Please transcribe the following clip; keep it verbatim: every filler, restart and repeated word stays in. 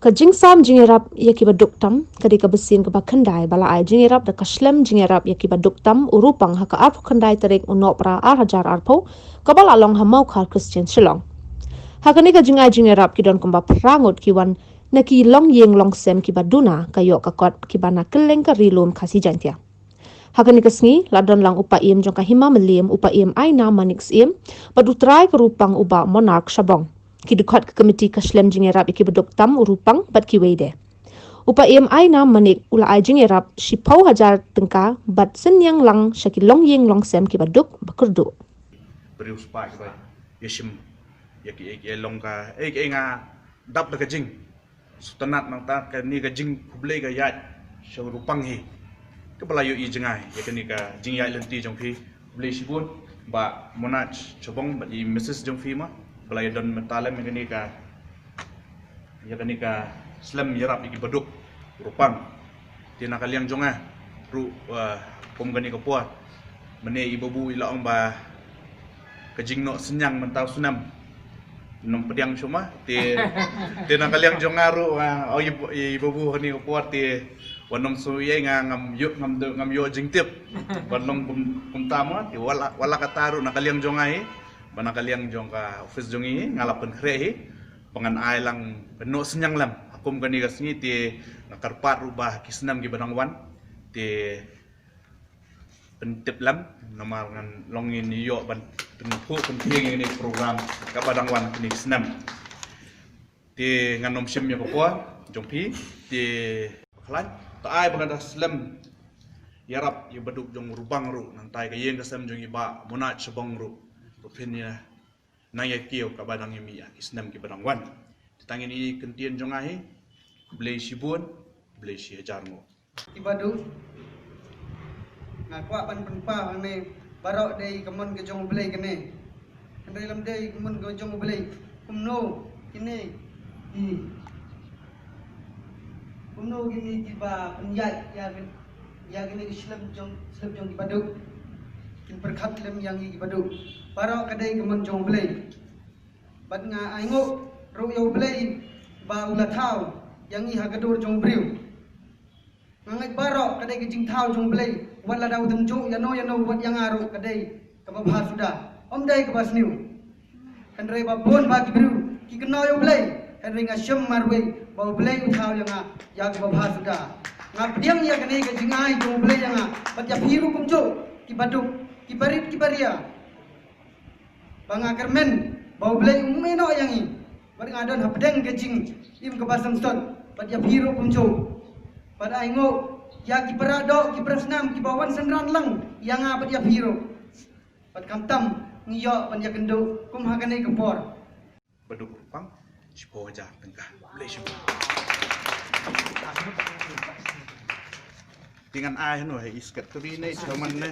Ka jingsam jingïarap ïa kiba duk tam ka dei ka bsien kaba khyndai ba la ai jingïarap da ka shlem jingïarap ïa kiba duk tam u Rupang ha ka arphew khyndai tarik u Nohprah ar hajar arphew, kaba la long ha Mawkhar Christian Shillong. Ha kane ka jingai jingïarap ki don kumba phra ngut ki wan na ki longïing longsem kiba duna ka ïoh ka kot kiba na kylleng ka Ri Lum Khasi Jaintia. Ha kane ka sngi la don lang u paiem jong ka Hima Mylliem, u paiem Aina Manik Syiem bad u trai ka Rupang u Bah Monarch Shabong. Ki dkhot ka komiti ka shlem jingïarap ïa kiba duk tam u Rupang bad kiwei de. U paiem Aina Manik u la ai jingïarap shiphew hajar tyngka bad synñiang lang sha ki longïing longsem kiba duk ba kyrduh. Briew spah kiba ïashim ïa kiei kiei long ka ei kiei nga dap da ka jing sngewtynnat nangta kane ka jingkhublei ka ïaid sha u Rupang hi. Kaba la ïohi jngai ïa kane ka jingïaid lynti jong phi. Khublei shibun Bah Monarch Shabong bad i Missus jong phi ma ba la ïadon mynta lem ïa kane ka ïa kane ka shlem ïarap ïa kiba duk u Rupang. Te na ka liang jong nga ruh, eh, kum kane ka por mynne i babu i la ong ba ka jingnoh synñiang mynta u snem. Nong pdiang shuh ma te te na ka liang jong nga ruh, eh, oh, i, i babu kane ka por te wan nong su ïa nga ngam ïoh ngam dei ngam ïoh jingtip. Wan long kum kumta ma te wat la wat la kata ruh na ka liang jong nga hi ba na ka liang jong ka office jong i nga la pynkhreh hi. Ba ngan ai lang ka noh synñiang lem ha kum kane ka sngi te nga kyrpad ruh ba ki snem kiba dang wan te pyntip lem namar ngan long ngin ïoh ban pynphuh pynthiang ïa kane ka program kaba dang wan kane ka snem. Te ngan ym shim ïa ka por jong phi te khlaiñ ta ai ba ngan da slem ïarap ïa baduk jong u Rupang ruh nangta ïa ka ïing ka sem jong i Bah Monarch Shabong ruh ruh phin ïa nang ïa kiew kaba dang ïa mih ïa ki snem kiba dang wan. Te tang ïa kine ki kyntien jong nga hi. Khublei shibun, khublei shi hajar nguh. Kiba duk nga kwah ban pynpaw hangne baroh dei ka mon ka jong U Blei kane. Hynrei lym dei ka mon ka jong U Blei kumno kine ki kumno kine kiba pynïaid ïa kin ïa kine ki shlem jong shlem jong kiba duk. Kin pyrkhat lem ïa ngi kiba duk. Baroh ka dei ka mon jong U Blei. Bad nga ainguh ruh ïa U Blei ba u la thaw ïa ngi ha ka dur jong u briew. Nga ngeit baroh ka dei ka jingthaw jong U Blei wat la da u dang juh ïano ïano wat ïa nga ruh ka dei kaba bha suda. Ym dei kaba sniew. Hynrei ba bun ba ki briew ki kynnoh ïa U Blei. Hynrei nga shem marwei ba U Blei u thaw ïa nga ïa kaba bha suda. Nga pdiang ïa kane ka jingai jong U Blei ïa nga bad ïa phi ruh kumjuh kiba duk kiba rit kiba ria. Ba nga kyrmen ba U Blei um ïehnoh ïa ngi bad nga don hapdeng ka jingim kaba samsot bad ïa phi ruh kumjuh. Bad ainguh ïa ki para doh ki para snam kiba wan synran lang ïa nga bad ïa phi ruh. Bad khamtam ngi ïoh ban ïakynduh kum ha kane ka por. Baduk Rupang shiphew hajar tyngka. Khublei shibun. Te ngan ai hano ha i secretary ne chairman ne.